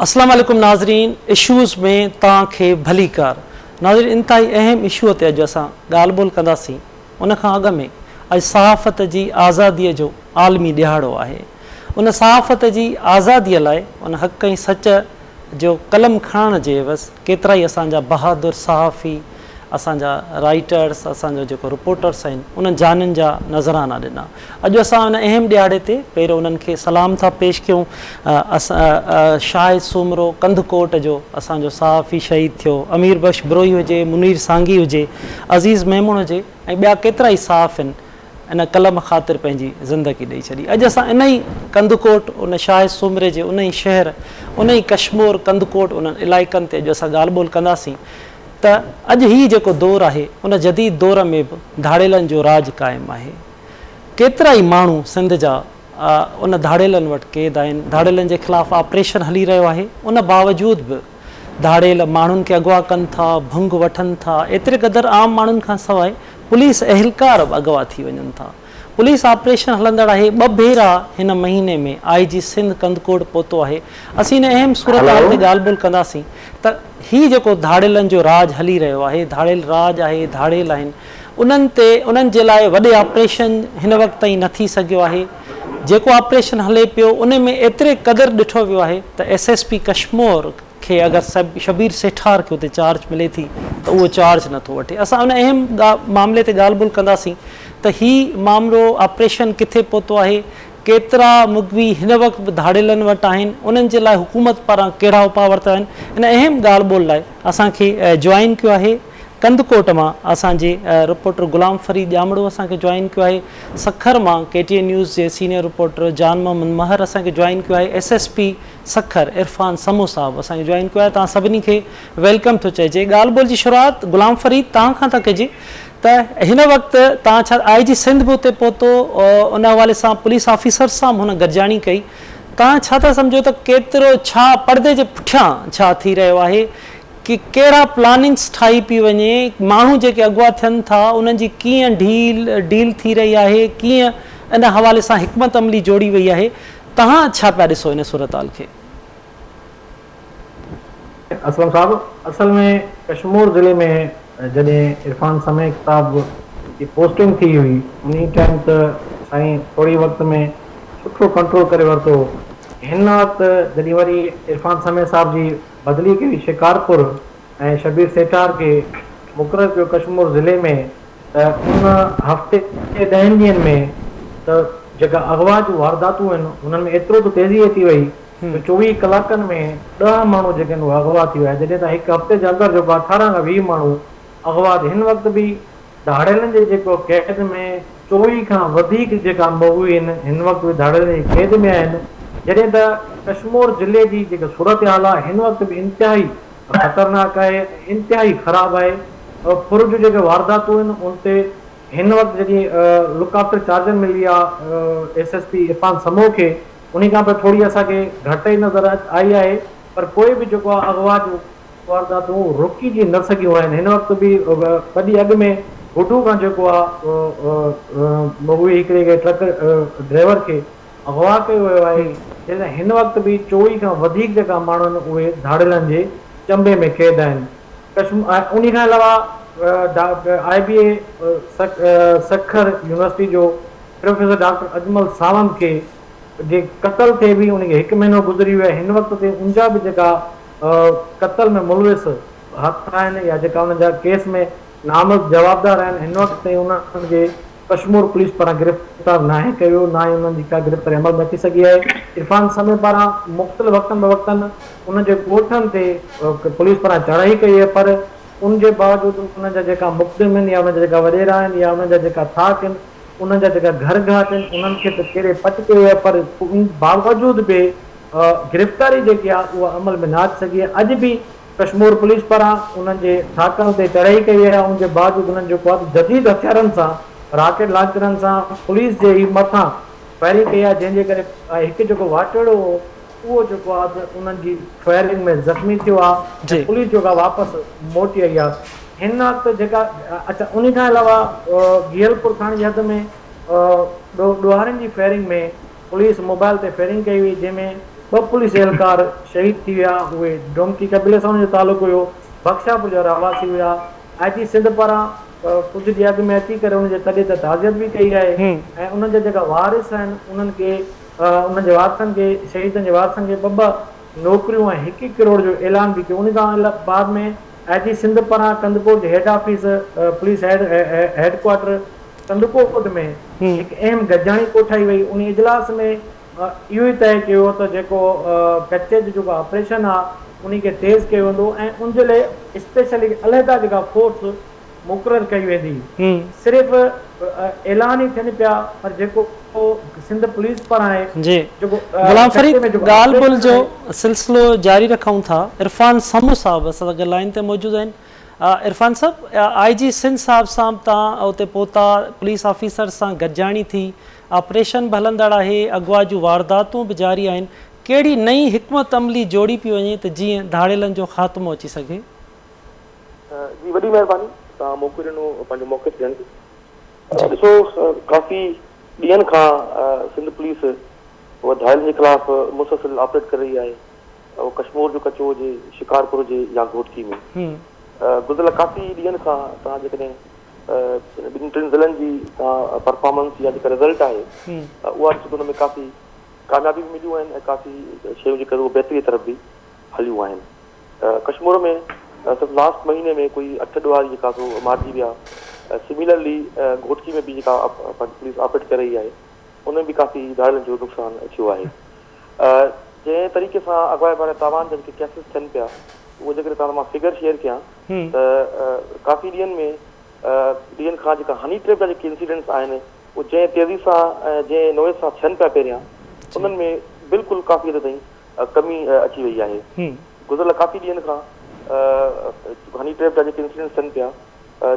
اسلام عليڪم ناظرين اشوز ۾ توهان کي ڀليڪار ناظرين انتهائي اهم اشو تي اڄ اسان ڳالهه ٻولهه ڪنداسين ان کان اڳ ۾ اڄ صحافت جي آزادي جو عالمي ڏهاڙو آهي ان صحافت جي آزادي لاء ان حق ۽ سچ جو قلم کڻڻ جي عيوض ڪيترائي اسان جا بهادر صحافي، اسان جا رائيٽرس، اسان جا جيڪو رپورٽرس آهن انهن جانين جا نذرانا ڏنا. اڄ اسان ان اهم ڏهاڙي تي پهريون انهن کي سلام ٿا پيش ڪيون. شاهد سومرو ڪنڌڪوٽ جو اسان جو صحافي شهيد ٿيو، امير بخش بروهي هجي، منير سانگي هجي، عزيز ميمڻ هجي ۽ ٻيا ڪيترائي صحافين ان قلم خاطر پنهنجي زندگي ڏئي ڇڏي. اڄ اسان ان ئي ڪنڌڪوٽ، ان شاهد سومري جي ان ئي شهر، ان ئي ڪشمور ڪنڌڪوٽ انهن علائقن تي اڄ اسان ڳالهه ٻولهه ڪنداسين ته اڄ هي جيڪو دور آهي ان جديد دور ۾ به ڌاڙيلن جو راڄ قائم آهي. ڪيترائي ماڻهو سنڌ جا ان ڌاڙيلن وٽ قيد آهن، ڌاڙيلن جي خلاف آپريشن هلي رهيو آهي ان باوجود به ڌاڙيل ماڻهن کي اغوا ڪن ٿا، ڀنگ وٺن ٿا، ايتري قدر عام ماڻهن کان سواء پوليس اهلڪار به اغوا ٿي وڃن ٿا. پوليس آپريشن هلندڙ آهي، ٻه ڀيرا هن مهيني ۾ آء جي سنڌ ڪنڌڪوٽ پهتو آهي. اسين ان اهم صورتحال تي ڳالهه ٻولهه ڪنداسين ته هي جيڪو ڌاڙيلن جو راڄ هلي رهيو آهي، ڌاڙيل راڄ آهي، ڌاڙيل آهن، انهن تي انهن جي لاء وڏي آپريشن هن وقت تائين نه ٿي سگهيو آهي. جيڪو آپريشن هلي پيو ان ۾ ايتري قدر ڏٺو ويو آهي ته ايس ايس پي ڪشمور کي اگر شبير سيٺار کي اتي چارج ملي ٿي ته اهو چارج نه ٿو وٺي. اسان ان اهم معاملي تي ڳالهه ٻولهه ڪنداسين ته هي مامرو آپريشن ڪٿي پهتو آهي، ڪيترا مغوي هن وقت به ڌاڙيلن وٽ آهن، انهن جي لاء حڪومت پاران ڪهڙا اپاء ورتا ويا آهن. ان اهم ڳالهه ٻولهه لاء اسان کي جوائن ڪيو آهي ڪنڌڪوٽ مان اسان جي رپورٽر غلام فريد ڄامڙو اسان کي جوائن ڪيو آهي، سکر مان ڪي ٽي اين نيوز جي سينيئر رپورٽر جان محمد مهر اسان کي جوائن ڪيو آهي، S S P Sukkur Irfan Samoon صاحب اسان کي جوائن ڪيو آهي، توهان سڀني کي welcome ٿو چئجي. ڳالهه ٻولهه جي شروعات غلام فريد توهان کان ٿا ڪجي ته هن وقت توهان ڇا آء جي سنڌ به اتي پهتو ان حوالي سان پوليس آفيسرز سان به هن گڏجاڻي ڪئي توهان ڇا ٿا سمجهو ته ڪيترو ڇا پردي جي پٺيان ڇا ٿي رهيو آهي ڪي ڪهڙا پلاننگس ٺاهي پي وڃي، ماڻهو جيڪي اغوا ٿين ٿا انهن جي ڪيئن ڍيل ڊيل ٿي رهي آهي، ڪيئن ان حوالي سان حڪمت عملي جوڙي وئي آهي، توهان ڇا پيا ڏسو ان صورتحال کي؟ اسلم صاحب اصل ۾ ڪشمور ضلعي ۾ جڏهن عرفان سميع صاحب جي پوسٽنگ ٿي هئي انهي ٽائيم ته سائين ٿوري وقت ۾ سٺو ڪنٽرول ڪري ورتو هو هن وقت جڏهن وري عرفان سميع صاحب جي بدلي ڪئي شڪارپور ۽ شبير سيٺار کي مقرر ڪيو ڪشمور ضلعي ۾ ته ان هفتي ڏهن ڏينهن ۾ ته جيڪا اغوا جون وارداتون آهن انهن ۾ ايترو ته تيزي اچي وئي جو 24 ڪلاڪن ۾ 10 ماڻهو جيڪي آهن اهي اغوا ٿي ويا جڏهن ته هڪ هفتي جي اندر جيڪو 18 کان 20 ماڻهو اغوا ٿي هن وقت به ڌاڙيلن جي جيڪو قيد ۾ 24 کان وڌيڪ جيڪا مغوي آهن هن وقت به ڌاڙيلن جي قيد ۾ آهن جڏهن ته ڪشمور ضلعي جي جيڪا صورتحال آهي هن وقت به انتهائي خطرناڪ آهي ۽ انتهائي خراب آهي ڦر جون جيڪي وارداتون آهن ان تي هن وقت جڏهن لڪ آفٽر چارجن ملي آهي S S P Irfan Samoon کي انهي کان پوء ٿوري اسان کي گهٽتائي نظر آئي آهي پر پوء به جيڪو آهي اغوا جون وارداتون رڪجي نه سگهيون آهن هن وقت به ٻه ڏينهن اڳ ۾ گڊو کان جيڪو آ مغوي هڪڙي کي ٽرڪ ڊرائيور کي اغوا ڪيو ويو آهي جڏهن هن وقت به 24 کان وڌيڪ جيڪا ماڻهو آهن اهي ڌاڙيلن جي چنبي ۾ قيد آهن انهي کان علاوه آء بي اي سکر يونيورسٽي جو پروفيسر ڊاڪٽر اجمل ساوند کي جي قتل ٿئي به ان کي هڪ مهينو گذري ويو آهي هن وقت تائين ان جا به جيڪا قتل ۾ ملوث هٿ آهن يا جيڪا انهن جا ڪيس ۾ نامزد جوابدار آهن هن وقت تائين انهن کي ڪشمور پوليس پاران گرفتار ناهي ڪيو ويو نه ئي انهن جي ڪا گرفتاري عمل ۾ اچي سگهي آهي عرفان سمي پاران مختلف وقتن به وقتن انهن جي ڳوٺن تي پوليس پاران چڙهائي ڪئي آهي پر ان جي باوجود انهن جا جيڪا مقدم آهن يا انهن جا جيڪا وڏيرا آهن يا انهن جا جيڪا ٿاڪ آهن انهن جا جيڪا گهر گهاٽ آهن انهن کي ته ڪهڙي پٽ ڪيو ويو آهي پر ان باوجود به گرفتاري جيڪي آهي اها عمل ۾ نه اچي سگهي آهي اڄ به ڪشمور پوليس پاران انهن جي ٿاڪن تي چڙهائي ڪئي وئي آهي ان جي باوجود انهن جيڪو آهي جديد هٿيارن سان راڪيٽ لانچرن سان پوليس جي ئي مٿان فائرنگ ڪئي آهي جنهن جي ڪري هڪ جيڪو واٽهڙو هو اهو جيڪو آهي ته انهن جي فائرنگ ۾ زخمي ٿيو آهي ۽ پوليس جيڪا واپس موٽي آئي آهي هن وقت جيڪا اڇا انهي کان علاوه گيهلپور ٿاڻي جي حد ۾ ڏوهارين جي فائرنگ ۾ پوليس موبائل تي فائرنگ ڪئي وئي جنهن ۾ ٻه پوليس اهلڪار شهيد ٿي ويا، اهي ڊومڪي قبيلي سان انهن جو تعلق هيو، بخشاپور جا رهواسي هيا. آء جي سنڌ پاران ڪجهه ڏينهن اڳ ۾ اچي ڪري انهن جي تڏي تي تعزيت به ڪئي آهي ۽ انهن جا جيڪا وارث آهن انهن کي انهن جي وارثن کي شهيدن جي وارثن کي ٻه ٻه نوڪريون ۽ هڪ هڪ ڪروڙ جو اعلان به ڪيو. ان کان بعد ۾ آء جي سنڌ پاران ڪنڌڪوٽ جي head office police head quarter Kandhkot ۾ هڪ اهم گڏجاڻي ڪوٺائي وئي. ان اجلاس ۾ اهو ئي طئي ڪيو ويو ته جيڪو ڪچي جو جيڪو آپريشن آ انهي کي تيز ڪيو ويندو ۽ ان جي لاء اسپيشل هڪ علحده جيڪا فورس مقرر ڪئي ويندي. صرف اعلان ئي ٿين پيا پر جيڪو سنڌ پوليس پاران آهي جي جيڪو غلام ڪچي فريد ۾ جيڪو ڳالهه ٻولهه آپريشن جو آهي. سلسلو جاري رکون ٿا. عرفان سمون صاحب اسان سان گڏ لائين تي موجود آهن. عرفان صاحب آء جي سنڌ صاحب سان به توهان اتي پهتا، پوليس آفيسر سان گڏجاڻي ٿي، آپريشن به هلندڙ آهي، اغوا جون وارداتون به جاري آهن، ڪهڙي نئين حڪمت عملي جوڙي پئي وڃي ته جيئن ڌاڙيلن جو خاتمو اچي سگهي؟ جي وڏي مهرباني توهان موقعو ڏنو پنهنجو موقف ڏيڻ جو. ڏسو ڪافي ڏينهن کان سنڌ پوليس ڌاڙيلن جي خلاف مسلسل آپريٽ ڪري رهي آهي. اهو ڪشمور جو ڪچو هجي، شڪارپور هجي يا گهوٽڪي ۾. گذريل ڪافي ڏينهن کان توهان جيڪڏهن ٻن ٽن ضلعن جي توهان پرفارمنس يا جيڪا رزلٽ آهي اها ڏسو ته ان ۾ ڪافي ڪاميابي به مليون آهن ۽ ڪافي شيون جيڪا اهي بهتري طرف به هليون آهن. ڪشمور ۾ صرف لاسٽ مهيني ۾ ڪوئي اٺ ڏوهاري جيڪا سو مارجي ويا. سميلرلي گهوٽڪي ۾ به جيڪا پوليس آپريٽ ڪري رهي آهي ان ۾ به ڪافي ڌاڙيلن جو نقصان ٿيو آهي. جنهن طريقي سان اغوا براء تاوان جا جيڪي ڪيسز ٿين پيا اهو جيڪڏهن توهان سان مان فگر شيئر ڪيان ته ڪافي ڏينهن ۾ ڏينهن کان جيڪا هني ٽريپ جا جيڪي انسيڊنٽس آهن اهي جنهن تيزي سان ۽ جنهن نوعيت سان ٿين پيا پهريان انهن ۾ بلڪل ڪافي حد تائين ڪمي اچي وئي آهي. گذريل ڪافي ڏينهن کان هني ٽريپ جا جيڪي انسيڊنٽس ٿين پيا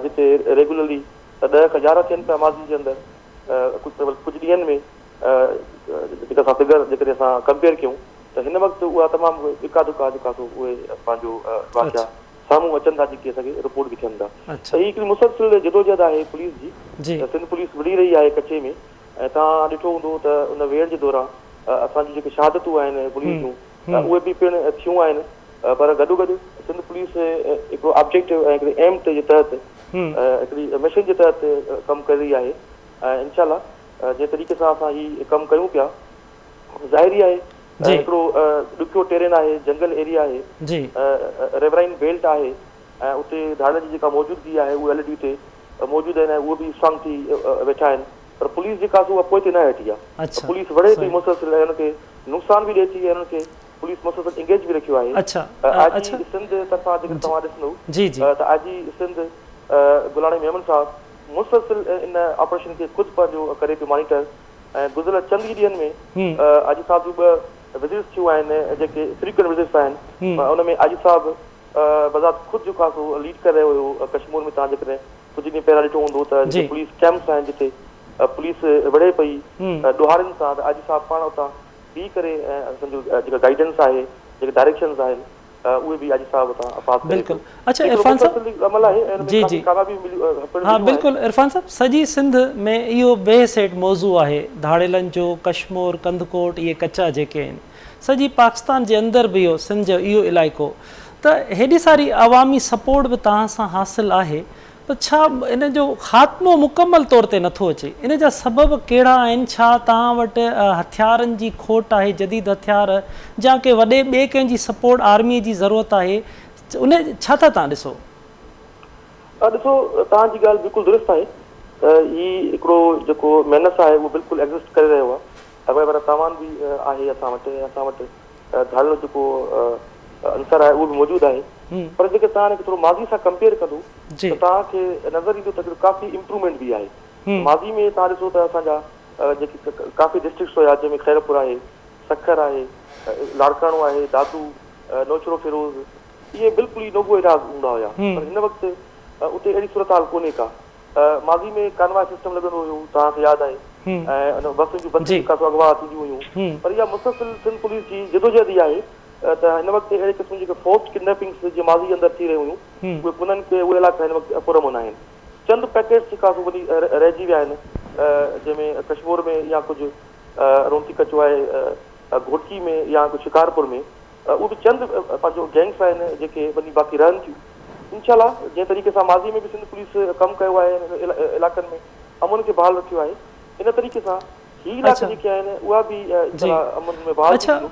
جتي ريگولرلي ڏهه کان يارهن ٿين پيا ماضي جي اندر ڪجهه ڏينهن ۾ جيڪا اسان فگر جيڪڏهن اسان ڪمپيئر ڪيون ته هن وقت اها تمام اڪا دڪا جيڪا سو اهي پنهنجو واقعا سامهون اچن ٿا جيڪي اسان کي رپورٽ به ٿين ٿا ته هي هڪڙي مسلسل جدوجهد آهي پوليس جي ته سنڌ پوليس وڙهي رهي آهي ڪچي ۾ ۽ توهان ڏٺو هوندو ته ان ويڙهه جي دوران اسان جون جيڪي شهادتون آهن پوليس جون اهي به پڻ ٿيون آهن پر گڏوگڏ سنڌ پوليس هڪڙو آبجيڪٽو ۽ هڪڙي ايم جي تحت هڪڙي مشن جي تحت ڪم ڪري رهي آهي ۽ انشاء الله جنهن طريقي سان اسان هي ڪم ڪيون پيا ظاهر ئي آهي هڪڙو ڏکيو ٽيرين آهي جنگل ايريا آهي ريورائن بيلٽ آهي ۽ اتي ڌاڙيلن جي جيڪا موجودگي آهي اهي الريڊي اتي موجود آهن ۽ اهي به اسٽرانگ ٿي ويٺا آهن پر پوليس جيڪا سو اها پوئتي نه هٽي آهي پوليس وڙهي پئي مسلسل ۽ انهن کي نقصان به ڏئي ٿي ۽ انهن کي پوليس مسلسل انگيج به رکيو آهي آء جي سنڌ طرفان جيڪڏهن توهان ڏسندو ته آء جي سنڌ گلاڻي ميمڻ صاحب مسلسل ان آپريشن کي خود پنهنجو ڪري پيو مانيٽر ۽ گذريل چند ئي ڏينهن ۾ آء جي صاحب جون ٻه وزٽس ٿيون آهن جيڪي فريڪوئنٽ وزٽس آهن ان ۾ آء جي صاحب بذات خود جيڪو آهي سو ليڊ ڪري رهيو هيو ڪشمور ۾ توهان جيڪڏهن ڪجهه ڏينهن پهريان ڏٺو هوندو ته جتي پوليس ڪيمپس آهن جتي پوليس وڙهي پئي ڏوهارين سان ته آء جي صاحب پاڻ اتان بيهي ڪري ۽ سمجهو جيڪا گائيڊنس آهي جيڪا ڊائريڪشنز آهن اهي به آء جي صاحب اتان پاس ڪري بلڪل پيو. اڇا هڪڙو عرفان صاحب مسلسل عمل آهي ۽ ان ۾ جي ڪافي جي ڪاميابيون مليون پڻ ها مليون آهن. بلڪل عرفان صاحب سڄي سنڌ ۾ اهو بحث هيٺ موضوع آهي ڌاڙيلن جو ڪشمور ڪنڌڪوٽ اهي ڪچا جيڪي آهن سڄي پاڪستان جي اندر به اهو سنڌ جو اهو علائقو ته هيڏي ساري عوامي سپورٽ به توهان سان حاصل آهي پر ڇا ان جو خاتمو مڪمل طور تي نٿو اچي؟ ان جا سبب ڪهڙا آهن؟ ڇا توهان وٽ هٿيارن جي کوٽ آهي، جديد هٿيار يا ڪنهن وڏي ٻئي ڪنهن جي سپورٽ آرمي جي ضرورت آهي؟ ان ڇا ٿا توهان ڏسو؟ ڏسو توهان جي ڳالهه بلڪل درست آهي ته هي هڪڙو جيڪو مينس آهي اهو بلڪل ايگزسٽ ڪري رهيو آهي هويور تاوان به آهي اسان وٽ ۽ اسان وٽ ڌاڙيل جيڪو عنصر آهي اهو به موجود آهي پر جيڪڏهن توهان ان کي ٿورو ماضي سان ڪمپيئر ڪندو ته توهان کي نظر ايندو ته ڪافي امپروومينٽ به آهي ماضي ۾ توهان ڏسو ته اسان جا جيڪي ڪافي ڊسٽرڪٽس هيا جنهن ۾ خيرپور آهي سکر آهي لاڙڪاڻو آهي دادو نوشهرو فيروز اهي بلڪل ئي نوگو ايرياز هوندا هيا پر هن وقت اتي اهڙي صورتحال ڪونهي ڪا ماضي ۾ ڪانواء سسٽم لڳندو هيو توهان کي ياد آهي ۽ ان بسن جون بسون جيڪا سو اغوا ٿينديون هيون پر اها مسلسل سنڌ پوليس جي جدوجهد ئي آهي ته هن وقت اهڙي قسم جون جيڪي فورسڊ ڪڊنيپنگس جي ماضي جي اندر ٿي رهيون هيون اهي ڪونهن ڪي اهي علائقا هن وقت پرامن آهن چند پيڪيٽس جيڪا سو وڃي رهجي ويا آهن جنهن ۾ ڪشمور ۾ يا ڪجهه رونتي ڪچو آهي گهوٽڪي ۾ يا ڪو شڪارپور ۾ اهي به چند پنهنجو گينگس آهن جيڪي وڃي باقي رهن ٿيون. انشاء الله جنهن طريقي سان ماضي ۾ به سنڌ پوليس ڪم ڪيو آهي انهن علائقن ۾ امن کي بحال رکيو آهي ان طريقي سان هي علائقا جيڪي آهن اها به انشاء الله امن ۾ بحال ٿي ويندو.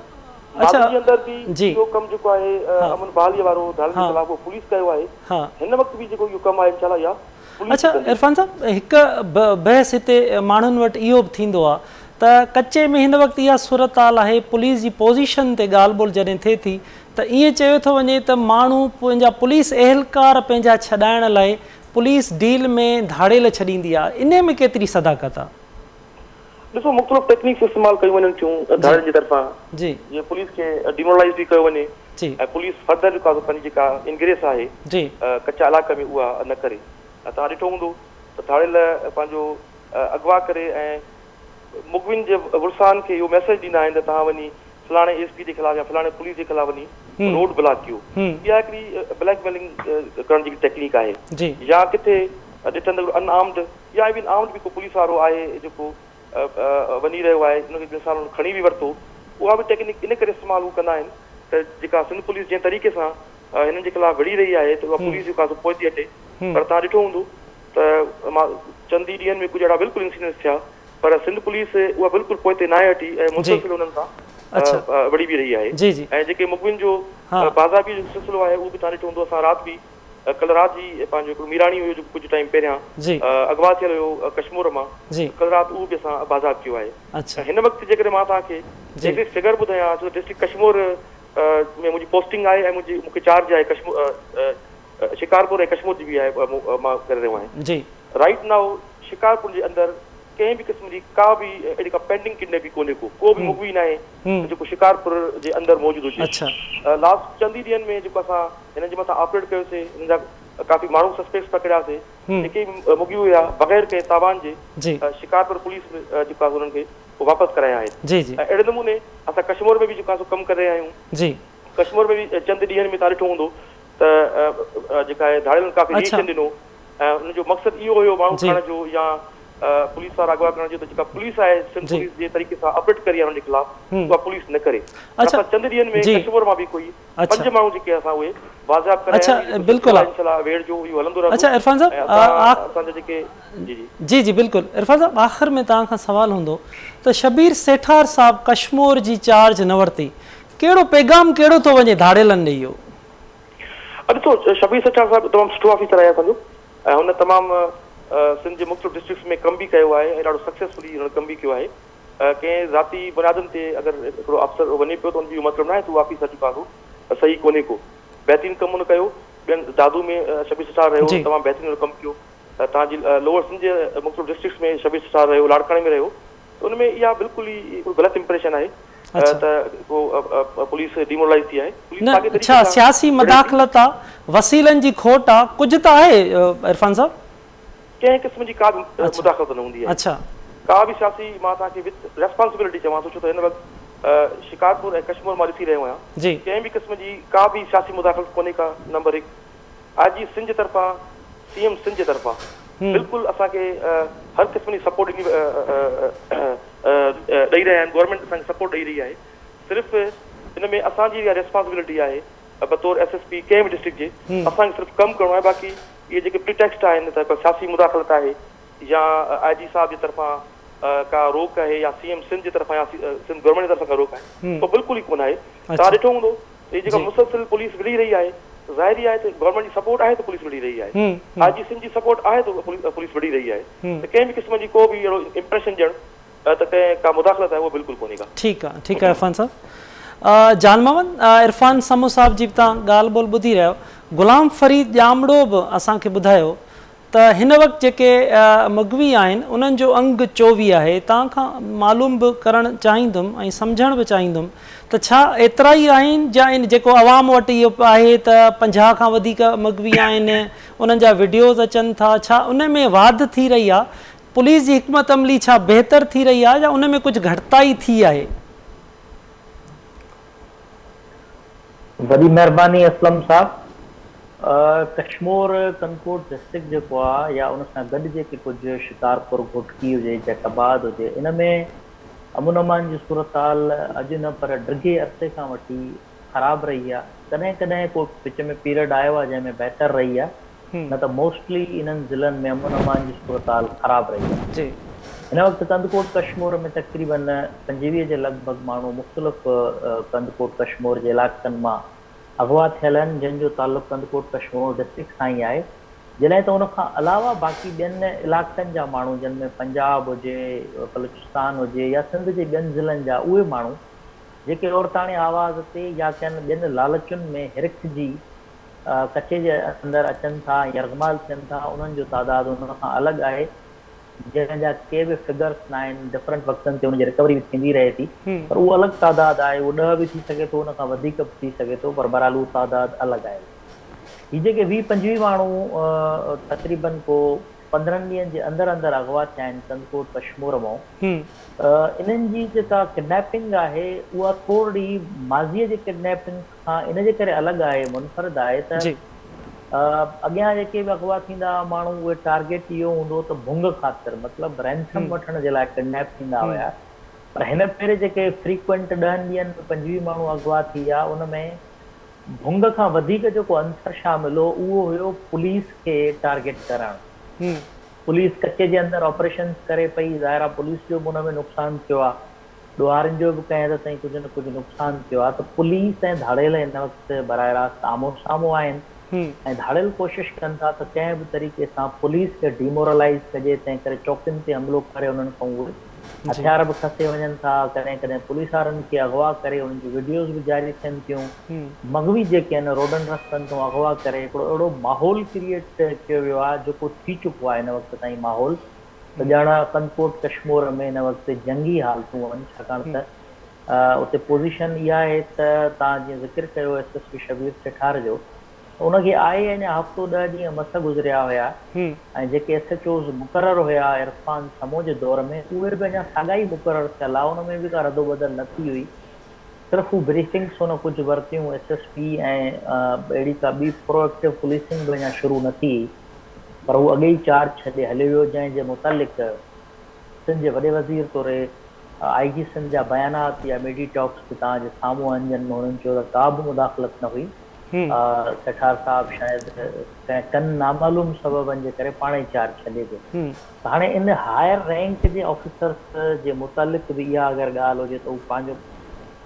ماضي جي اندر به اهو ڪم جيڪو آهي امن بحالي وارو ڌاڙيلن جي خلاف اهو پوليس ڪيو آهي هن وقت به جيڪو اهو ڪم آهي انشاء الله اها پوليس اڇا ڪندي. عرفان صاحب هڪ بحث هتي ماڻهن وٽ اهو به ٿيندو آهي ته ڪچي ۾ هن وقت اها صورتحال آهي پوليس جي پوزيشن تي ڳالهه ٻولهه جڏهن ٿئي ٿي ته ائين چيو ٿو وڃي ته ماڻهو پنهنجا پوليس اهلڪار پنهنجا ڇڏائڻ لاء پوليس ڊيل ۾ ڌاڙيل ڇڏيندي آهي انهي ۾ ڪيتري صداقت آهي؟ ڏسو مختلف ٽيڪنيڪس استعمال ڪيون وڃن ٿيون ڌاڙيلن جي طرفان جيئن پوليس کي ڊيمورلائيز به ڪيو وڃي ۽ پوليس فردر جيڪو آهي سو پنهنجي جيڪا انگريس آهي ڪچا علائقا ۾ اها نه ڪري ۽ توهان ڏٺو هوندو ته ڌاڙيل پنهنجو اغوا ڪري ۽ مغوين جي ورثائن کي اهو ميسيج ڏيندا آهن ته توهان وڃي فلاڻي ايس پي جي خلاف يا فلاڻي پوليس جي خلاف وڃي روڊ بلاڪ ڪيو اها هڪڙي بليڪ ميلنگ ڪرڻ جي ٽيڪنيڪ آهي يا ڪٿي ڏٺن ته ان آرمڊ يا ايون آرمڊ به ڪو پوليس وارو آهي جيڪو وڃي رهيو آهي ان کي مثال انهن کڻي به ورتو اها به ٽيڪنيڪ ان ڪري استعمال هو ڪندا آهن ته جيڪا سنڌ پوليس جنهن طريقي سان هنن جي خلاف وڙهي رهي آهي ته اها پوليس جيڪو آهي سو پوئتي هٽي پر توهان ڏٺو هوندو ته مان چند ئي ڏينهن ۾ ڪجهه اهڙا بلڪل انسيڊنٽس ٿيا پر سنڌ پوليس اها بلڪل پوئتي ناهي هٽي ۽ مسلسل انهن سان وڙهي به رهي آهي ۽ جيڪي مغوين جو بازيابي جو سلسلو آهي اهو به توهان ڏٺو هوندو اسان رات به ڪلهه رات جي پنهنجو هڪڙو ميراڻي هيو جيڪو ڪجهه ٽائيم پهريان اغوا ٿيل هيو ڪشمور مان ڪلهه رات اهو به اسان بازياب ڪيو آهي ۽ هن وقت جيڪڏهن مان توهان کي ايگزيڪٽ فگر ٻڌايان ڇو ته ڊسٽرڪٽ ڪشمور ۾ منهنجي پوسٽنگ آهي ۽ منهنجي مون کي چارج آهي ڪشمور شڪارپور ۽ ڪشمور جي به آهي مان ڪري رهيو آهيان رائيٽ نائو شڪارپور جي اندر ڪنهن به قسم جي ڪا به اهڙي ڪا پينڊنگ ڪڊنيپنگ ڪونهي ڪو ڪو به مغوي ناهي جيڪو شڪارپور جي اندر موجود هجي لاسٽ چند ئي ڏينهن ۾ جيڪو اسان هنن جي مٿان آپريٽ ڪيوسي هنن جا ڪافي ماڻهو سسپيڪٽس پڪڙياسي جيڪي به مغوي هيا بغير ڪنهن تاوان جي شڪارپور پوليس جيڪو آهي انهن کي واپس ڪرايا آهن ۽ اهڙي نموني اسان ڪشمور ۾ به جيڪو آهي سو ڪم ڪري رهيا آهيون ڪشمور ۾ به چند ڏينهن ۾ توهان ڏٺو هوندو ته جيڪا آهي ڌاڙيلن ڪافي ريئيڪشن ڏنو ۽ ان جو مقصد اهو هيو ماڻهو کڻڻ جو يا پوليس وارا اغوا ڪرڻ جو ته جيڪا پوليس آهي سنڌ پوليس جنهن طريقي سان آپريٽ ڪري انهن جي خلاف اها پوليس نه ڪري اسان چند ڏينهن ۾ ڪشمور مان به ڪوئي پنج ماڻهو جيڪي اسان اهي بازياب ڪرايا آهن بلڪل انشاء الله ويڙهه جو اهو هلندو رهندو اڇا عرفان صاحب اسان جا جيڪي جي جي جي جي بلڪل عرفان صاحب آخر ۾ توهان کان سوال هوندو ته شبير سيٺار صاحب ڪشمور جي چارج نه ورتي ڪهڙو پيغام ڪهڙو ٿو وڃي ڌاڙيلن ڏي اهو؟ ڏسو شبير سيٺار صاحب تمام سٺو آفيسر آهي اسان جو ۽ هن تمام سنڌ جي مختلف ڊسٽرڪٽس ۾ ڪم به ڪيو آهي ۽ ڏاڍو سڪسيسفلي هن ڪم به ڪيو آهي ڪنهن ذاتي بنيادن تي اگر هڪڙو آفيسر وڃي پيو ته ان جو اهو مطلب ناهي ته اهو آفيسر جيڪو آهي سو صحيح ڪونهي ڪو بهترين ڪم هن ڪيو ٻين دادو ۾ شبير سيٺار رهيو تمام بهترين هن ڪم ڪيو توهان جي لوئر سنڌ جي مختلف ڊسٽرڪٽس ۾ شبير سيٺار رهيو لاڙڪاڻي ۾ رهيو ان ۾ اها بلڪل ئي هڪڙو غلط امپريشن آهي ته ڪو پوليس ڊيمورلائيز ٿي آهي. پوليس نه ساڳي طريقي ڇا سان سياسي وڙهي ٿي. مداخلت آ، وسيلن جي کوٽ آ، ڪجهه ته آهي عرفان صاحب. ڪنهن قسم جي ڪا به مداخلت نه هوندي آهي. ڪا به سياسي مان توهان کي وٿ ريسپانسبلٽي چوان ٿو ڇو ته هن وقت شڪارپور ۽ ڪشمور مان ڏسي رهيو آهيان ڪنهن به قسم جي ڪا به سياسي مداخلت ڪونهي ڪا نمبر هڪ آء جي سنڌ جي طرفان سي ايم سنڌ جي طرفان بلڪل اسان کي هر قسم جي سپورٽ ڏني ڏئي رهيا آهن گورنمينٽ اسان کي سپورٽ ڏئي رهي آهي صرف ان ۾ اسان جي اها ريسپانسبلٽي آهي بطور ايس ايس پي ڪنهن به ڊسٽرڪٽ جي اسان کي صرف ڪم ڪرڻو آهي باقي اهي جيڪي پريٽيڪسٽ آهن ته ڪا سياسي مداخلت آهي يا آء جي صاحب جي طرفان ڪا روڪ آهي يا سي ايم سنڌ جي طرفان يا سنڌ گورنمينٽ جي طرفان ڪا روڪ آهي اهو بلڪل ئي ڪونه آهي توهان ڏٺو هوندو هي جيڪا مسلسل پوليس وڙهي رهي آهي ظاهر ئي آهي ته گورنمينٽ جي سپورٽ آهي ته پوليس وڙهي رهي آهي آء جي سنڌ جي سپورٽ آهي ته پوليس وڙهي رهي آهي ته ڪنهن به قسم جي ڪو به اهڙو امپريشن ڏيڻ ته ڪنهن ڪا مداخلت آهي اهو بلڪل ڪونهي ڪا. ٺيڪ آ ٺيڪ آ عرفان صاحب. جان محمد عرفان سمون صاحب جي به توهان ڳالهه ٻولهه ٻڌي رهيا آهيو غلام فريد ڄامڙو به اسان کي ٻڌايو ته هن وقت جيڪي مغوي آهن انهن جو انگ 24 آهي، توهان کان معلوم به ڪرڻ چاهيندم ۽ سمجهڻ به چاهيندم ته ڇا ايترا ئي آهن يا ان جيڪو عوام وٽ اهو آهي ته 50 کان وڌيڪ مغوي آهن انهن جا وڊيوز اچن ٿا ڇا ان ۾ واڌ ٿي رهي آهي پوليس جي حڪمت عملي ڇا بهتر ٿي رهي آهي يا ان ۾ ڪجهه گهٽتائي ٿي آهي؟ وڏي مهرباني اسلم صاحب. ڪشمور ڪنڌڪوٽ ڊسٽرڪٽ جيڪو آ يا ان سان گڏ جيڪي ڪجهه شڪارپور گهوٽڪي هجي جيڪب آباد هجي ان ۾ امن امان جي صورتحال اڄ نه پر ڊگهي عرصي کان وٺي خراب رهي آهي. ڪڏهن ڪڏهن ڪو وچ ۾ پيريڊ آيو آهي جنهن ۾ بهتر رهي آهي نه ته موسٽلي انهن ضلعن ۾ امن امان جي صورتحال خراب رهي آهي. هن وقت ڪنڌڪوٽ ڪشمور ۾ تقريبن 25 جي لڳ ڀڳ ماڻهو مختلف ڪنڌڪوٽ ڪشمور جي علائقن مان اغوا ٿيل آهن جن جو تعلق ڪنڌڪوٽ ڪشمور ڊسٽرڪٽ سان ئي آهي جڏهن ته ان کان علاوه باقي ٻين علائقن جا ماڻهو جن ۾ پنجاب هجي، بلوچستان هجي يا سنڌ جي ٻين ضلعن جا اهي ماڻهو جيڪي عورتاڻي آواز تي يا ڪن ٻين لالچن ۾ هرکجي ڪچي جي اندر اچن ٿا ۽ يرغمال ٿين ٿا انهن جو تعداد ان کان الڳ آهي جنهن جا ڪي به فگرس ناهن ڊفرنٽ وقتن تي ان جي رڪوري به ٿيندي رهي ٿي پر اهو الڳ تعداد آهي اهو 10 به ٿي سگهي ٿو ان کان وڌيڪ به ٿي سگهي ٿو پر بهرحال اهو تعداد الڳ آهي. هي جيڪي 20 25 ماڻهو تقريبن ڪو 15 ڏينهن جي اندر اندر اغوا ٿيا آهن ڪنڌڪوٽ ڪشمور مان انهن جي جيڪا ڪڊنيپنگ آهي اها ٿورڙي ماضيء جي ڪڊنيپنگ کان ان جي ڪري الڳ آهي منفرد آهي ته اڳيان جيڪي به اغوا ٿيندا هئا ماڻهو اهي ٽارگيٽ اهو هوندو ته ڀونگ خاطر مطلب رينسم وٺڻ جي لاء ڪڊنيپ ٿيندا هيا پر هن ڀيري جيڪي فريڪوئنٽ 10 ڏينهن ۾ 25 ماڻهو اغوا ٿي ويا ان ۾ ڀونگ کان وڌيڪ جيڪو عنصر شامل هو اهو هيو پوليس کي ٽارگيٽ ڪرڻ. پوليس ڪچي جي اندر آپريشنز ڪري پئي، ظاهر آ پوليس جو به ان ۾ نقصان ٿيو آ، ڏوهارين جو به ڪنهن حد تائين ڪجهه نه ڪجهه نقصان ٿيو آ ته پوليس ۽ ڌاڙيل هن وقت براهه راست آمهون سامهون آهن ۽ ڌاڙيل ڪوشش ڪن ٿا ته ڪنهن به طريقي سان پوليس کي ڊيمورلائيز ڪجي تنهن ڪري چوڪين تي حملو ڪري انهن کان اهي هٿيار به کسي وڃن ٿا، ڪڏهن ڪڏهن پوليس وارن کي اغوا ڪري انهن جون وڊيوز به جاري ٿين ٿيون، مغوي جيڪي آهن روڊن رستن تون اغوا ڪري هڪڙو اهڙو ماحول ڪريئيٽ ڪيو ويو آهي جيڪو ٿي چڪو آهي هن وقت تائين ماحول ته ڄڻ ڪنڌڪوٽ ڪشمور ۾ هن وقت جنگي حالتون آهن ڇاڪاڻ ته اتي پوزيشن اها آهي ته توهان جيئن ذڪر ڪيو S S P Shabbir Sethar جو ان کي آئي اڃا هفتو 10 ڏينهن مس گذريا هيا ۽ جيڪي ايس ايڇ اوز مقرر هيا عرفان سمون جي دور ۾ اهي به اڃا ساڳا ئي مقرر ٿيل ها ان ۾ به ڪا ردوبدل نه ٿي هئي صرف هو بريفنگس هن ڪجهه ورتيون ايس ايس پي ۽ اهڙي ڪا ٻي پرو ايڪٽو پوليسنگ به اڃا شروع نه ٿي هئي پر هو اڳي ئي چارج ڇڏي هليو ويو جنهن جي متعلق سنڌ جي وڏي وزير توڙي آء جي سنڌ جا بيانات يا ميڊي ٽاڪس به توهان جي سامهون آهن جن ۾ هنن چيو ته ڪا به مداخلت نه هئي سيٺار صاحب شايد ڪنهن ڪن نامعلوم سببن جي ڪري پاڻ ئي چارج ڇڏي ويو ته هاڻي ان هائر رينڪ جي آفيسرس جي متعلق به اها اگر ڳالهه هجي ته هو پنهنجو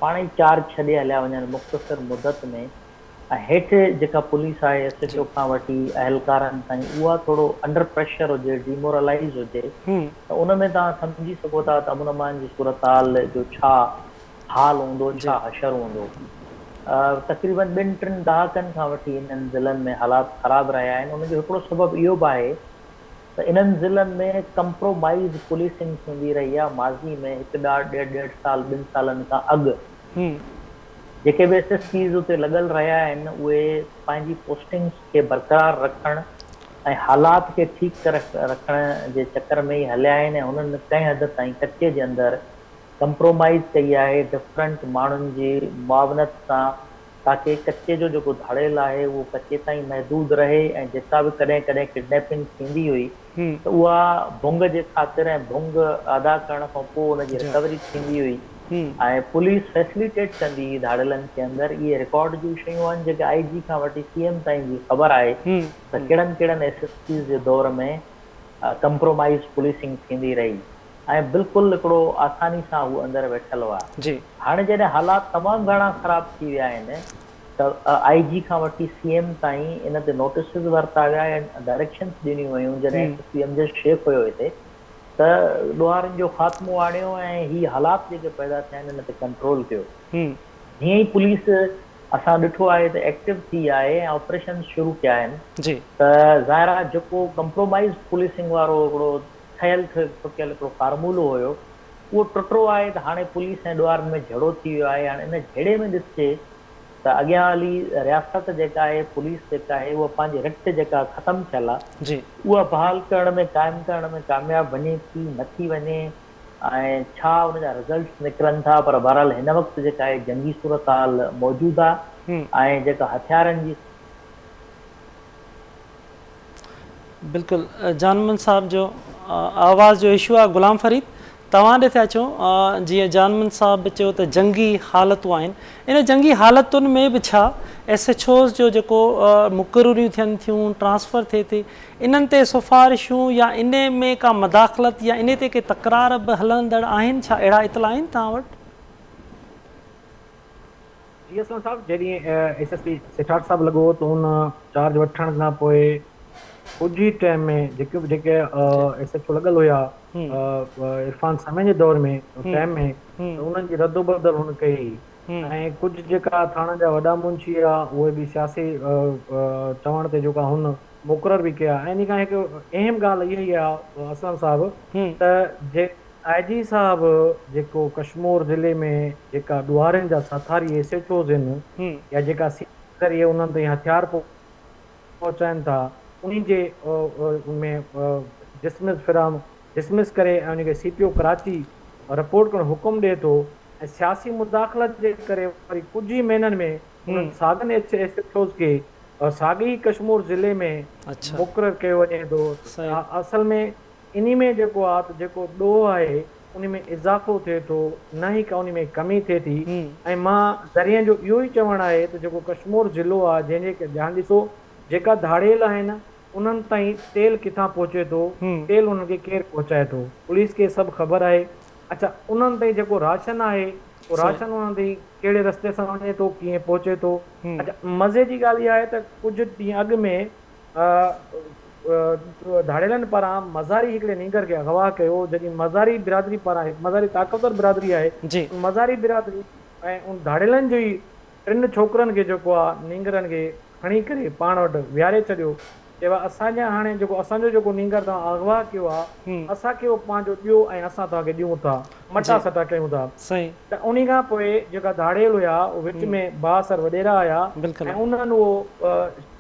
پاڻ ئي چارج ڇڏي هليا وڃن مختصر مدت ۾ ۽ هيٺ جيڪا پوليس آهي ايس ايڇ او کان وٺي اهلڪارن تائين اها ٿورو انڊر پريشر هجي ڊيمورلائيز هجي ته ان ۾ توهان سمجهي سگهو ٿا ته امن امان جي صورتحال جو ڇا حال هوندو، ڇا حشر هوندو. تقريبن ٻن ٽن ڏهاڪن کان وٺي انهن ضلعن ۾ حالات خراب رهيا آهن. ان جو هڪڙو سبب اهو به آهي ته انهن ضلعن ۾ ڪمپرومائيز پوليسنگ ٿيندي رهي آهي. ماضي ۾ هڪ ڏاڍ ڏيڍ ڏيڍ سال ٻن سالن کان اڳ جيڪي به ايس ايس پيز اتي لڳل رهيا آهن اهي پنهنجي پوسٽنگس کي برقرار رکڻ ۽ حالات کي ٺيڪ رکڻ جي چڪر ۾ ئي هليا آهن ۽ هنن ڪنهن حد تائين ڪچي جي اندر ڪمپرومائيز ڪئي آهي ڊفرنٽ ماڻهن جي معاونت سان تاڪه ڪچي جو جيڪو ڌاڙيل آهي اهو ڪچي تائين محدود رهي ۽ جيڪا به ڪڏهن ڪڏهن ڪڊنيپنگ ٿيندي هئي ته اها ڀونگ جي خاطر ۽ ڀونگ ادا ڪرڻ کان پوء ان جي رڪوري ٿيندي هئي ۽ پوليس فيسليٽيٽ ڪندي هئي ڌاڙيلن کي اندر اهي رڪارڊ جون شيون آهن جيڪي آئي جي کان وٺي سي ايم تائين جي خبر آهي ته ڪهڙن ڪهڙن ايس ايس پيز جي دور ۾ ڪمپرومائيز پوليسنگ ٿيندي رهي. ۽ بلڪل هڪڙو آساني سان هو اندر ويٺل هئا. هاڻي جڏهن حالات تمام گهڻا خراب ٿي ويا آهن ته آء جي کان وٺي سي ايم تائين ان تي نوٽيسز ورتا ويا ۽ ڊائريڪشنز ڏنيون ويون جڏهن S S P Amjad Shaikh هيو هتي ته ڏوهارين جو خاتمو آڻيو ۽ هي حالات جيڪي پيدا ٿيا آهن ان تي ڪنٽرول ڪيو. جيئن ئي پوليس اسان ڏٺو آهي ته ايڪٽو ٿي آهي ۽ آپريشنز شروع ڪيا آهن ته ظاهر آهي جيڪو ڪمپرومائيز پوليسنگ وارو هڪڙو ٺهيل ٺڪيل هڪڙو فارمولو هيو، اهو ٽٽو آهي ته هاڻي پوليس ۽ ڏوهارين ۾ جهيڙو ٿي ويو آهي، هاڻي ان جهيڙي ۾ ڏسجي ته اڳيان هلي رياست جيڪا آهي، پوليس جيڪا آهي، اها پنهنجي رٽ جيڪا ختم ٿيل آهي، اها بحال ڪرڻ ۾ قائم ڪرڻ ۾ ڪامياب وڃي ٿي، نه ٿي وڃي ۽ ڇا ان جا رزلٽس نڪرن ٿا، پر بهرحال هن وقت جيڪا آهي جنگي صورتحال موجود آهي ۽ جيڪا هٿيارن جي. بلڪل جان محمد صاحب جو آواز جو اشو آ غلام فريد توهان ڏي ٿا اچون جيئن جان محمد صاحب به چيو ته جنگي حالتون آهن ان جنگي حالتن ۾ به ڇا ايس ايڇ اوز جو جيڪو مقرريون ٿين ٿيون ٽرانسفر ٿئي ٿي انهن تي سفارشون يا انهي ۾ ڪا مداخلت يا انهي تي ڪي تڪرار به هلندڙ آهن ڇا اهڙا اطلاع آهن توهان وٽ؟ جي اسلم صاحب جڏهن ايس ايس پي سيٺارجو صاحب لڳو ته ان چارج وٺڻ کان پوء ڪجهه ئي ٽائيم ۾ جيڪي به جيڪي ايس ايڇ او لڳل هيا عرفان سمي جي دور ۾ ٽائيم ۾ ته انهن جي رد و بدل هن ڪئي ۽ ڪجهه جيڪا ٿاڻن جا وڏا منشي هيا اهي به سياسي چوڻ تي جيڪا هن مقرر به ڪيا ۽ ان کان هڪ اهم ڳالهه اها ئي آهي اسلم صاحب ته جي آء جي صاحب جيڪو ڪشمور ضلعي ۾ جيڪا ڏوهارين جا ساٿاري ايس ايڇ اوز هن يا جيڪا سي ذريعي انهن تائين هٿيار پهچائن ٿا انهي جي ۾ ڊسمس فرام ڊسمس ڪري ۽ ان کي سي پي او ڪراچي رپورٽ ڪرڻ حڪم ڏئي ٿو ۽ سياسي مداخلت جي ڪري وري ڪجهه ئي مهينن ۾ انهن ساڳن ايس ايڇ اوز کي ساڳئي ئي ڪشمور ضلعي ۾ مقرر ڪيو وڃي ٿو اصل ۾ انهي ۾ جيڪو آ ته جيڪو ڏوهه آهي انهي ۾ اضافو ٿئي ٿو نه ئي ڪا انهي ۾ ڪمي ٿئي ٿي ۽ مان ذريعن جو اهو ئي چوڻ آهي ته جيڪو ڪشمور ضلعو آ جنهن جي جهان ڏسو جيڪا ڌاڙيل آهن انهن تائين تيل ڪٿان پهچي ٿو تيل انهن کي ڪير پهچائي ٿو پوليس کي سڀ خبر آهي اڇا انهن تائين جيڪو راشن آهي اهو راشن انهن تائين ڪهڙي رستي سان وڃي ٿو ڪيئن پهچي ٿو اڇا مزي جي ڳالهه اها آهي ته ڪجهه ڏينهن اڳ ۾ ڌاڙيلن پاران مزاري هڪڙي نينگر کي اغوا ڪيو جڏهن مزاري برادري پاران هڪ مزاري طاقتور برادري آهي ان مزاري برادري ۽ ان ڌاڙيلن جي ئي ٽن ڇوڪرن کي جيڪو آ نينگرن کي کڻي ڪري پاڻ وٽ ويهاري ڇڏيو چيو آ اسان جا هاڻي جيڪو اسان جو جيڪو نينگر توهان اغوا ڪيو آ اسان کي اهو پنهنجو ڏيو ۽ اسان توهان کي ڏيون ٿا مٽا سٽا ڪيون ٿا ته انهي کان پوء جيڪا ڌاڙيل هيا اهي وچ ۾ بااثر وڏيرا آيا ۽ انهن اهو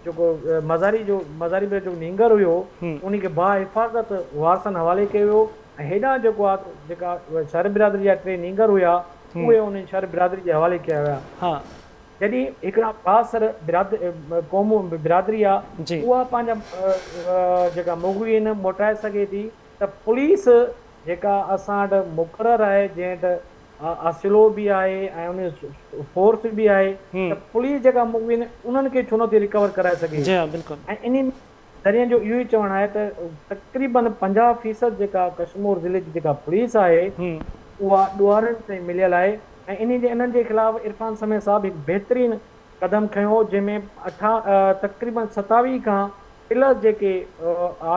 جيڪو مزاري جو مزاري جو نينگر هيو انهي کي با حفاظت وارثن حوالي ڪيو ويو ۽ هيڏانهن جيڪو آ جيڪا شر برادري جا ٽي نينگر هيا اهي انهن شر برادري جي حوالي ڪيا ويا. جڏهن هڪڙا بااثر قوم برادري آ اها پنهنجا جيڪا مغوين موٽائي سگهي ٿي ته پوليس جيڪا اسان وٽ مقرر آهي جنهن وٽ اسلحو به آهي ۽ ان فورس به آهي ته پوليس جيڪا مغوين انهن کي ڇو نٿي ريڪور ڪرائي سگهي ۽ انهي ذريعن جو اهو ئي چوڻ آهي ته تقريبن 50 فيصد جيڪا ڪشمور ضلعي جي جيڪا پوليس آهي اها ڏوهارين سان مليل آهي ۽ انهي جي انهن جي خلاف عرفان سمي صاحب هڪ بهترين قدم کنيو جنهن ۾ اٺا تقريبن 27 کان پلس جيڪي